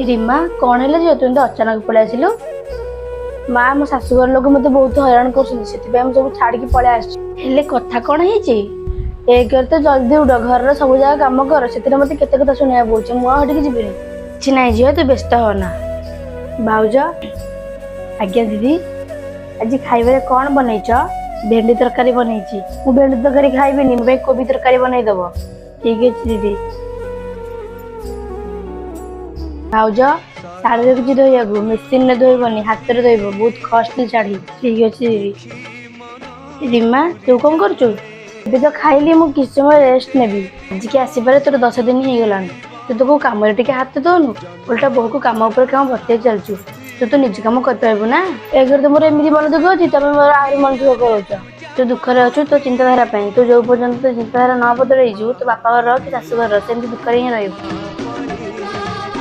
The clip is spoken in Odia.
ରିମା, କଣ ହେଲା ଝିଅ? ତୁ ଏମିତି ଅଚାନକ ପଳେଇ ଆସିଲୁ। ମା, ମୋ ଶାଶୁଘର ଲୋକ ମତେ ବହୁତ ହଇରାଣ କରୁଛନ୍ତି, ସେଥିପାଇଁ ମୁଁ ସବୁ ଛାଡିକି ପଳେଇ ଆସିଛି। ହେଲେ କଥା କଣ ହେଇଛି? ଏକରେ ତ ଜଲ୍ଦି ଉଠ, ଘରର ସବୁ ଜାଗା କାମ କର, ସେଥିରେ ମତେ କେତେ କଥା ଶୁଣିବାକୁ ପଡୁଛି। ମୁଁ ଆଉ ସେଠିକି ଯିବିନି। କିଛି ନାହିଁ ଝିଅ, ତୁ ବ୍ୟସ୍ତ ହନା। ଭାଉଜ। ଆଜ୍ଞା ଦିଦି। ଆଜି ଖାଇବାରେ କଣ ବନେଇଛ? ଭେଣ୍ଡି ତରକାରୀ ବନେଇଛି। ମୁଁ ଭେଣ୍ଡି ତରକାରୀ ଖାଇବିନି, ମୋ ପାଇଁ କୋବି ତରକାରୀ ବନେଇଦବ। ଠିକ ଅଛି ଦିଦି। ଭାଉଜ, ଶାଢ଼ୀ ରଖିଛି ଧୋଇବାକୁ, ମେସିନରେ ଧୋଇବନି, ହାତରେ ଧୋଇବ, ବହୁତ କଷ୍ଟଲି ଶାଢ଼ୀ। ଠିକ ଅଛି ଦିଦି। ରିମା, ତୁ କଣ କରୁଛୁ? ଏବେ ତ ଖାଇଲି, ମୁଁ କିଛି ସମୟ ରେଷ୍ଟ ନେବି। ଆଜିକି ଆସିବାରେ ତୋର 10 ଦିନ ହେଇଗଲାଣି। ତୁ ତ କୋଉ କାମରେ ଟିକେ ହାତ ଦଉନୁ, ଓଲଟା ବୋହୂକୁ କାମ ଉପରେ କାମ ବତେଇ ଚାଲିଛୁ। ତୁ ତ ନିଜ କାମ କରିପାରିବୁ ନା? ଏକରେ ତ ମୋର ଏମିତି ମନ ଦୁଃଖ ଅଛି, ତମେ ମୋର ଆହୁରି ମନ ଦୁଃଖ କରୁଛ। ତୁ ଦୁଃଖରେ ଅଛୁ ତୋ ଚିନ୍ତାଧାରା ପାଇଁ। ତୁ ଯୋଉ ପର୍ଯ୍ୟନ୍ତ ତୋ ଚିନ୍ତାଧାରା ନ ବଦଳେଇଛୁ, ତୋ ବାପା ଘର କି ଶାଶୁ ଘର ସେମିତି ଦୁଃଖରେ ହିଁ ରହିବୁ।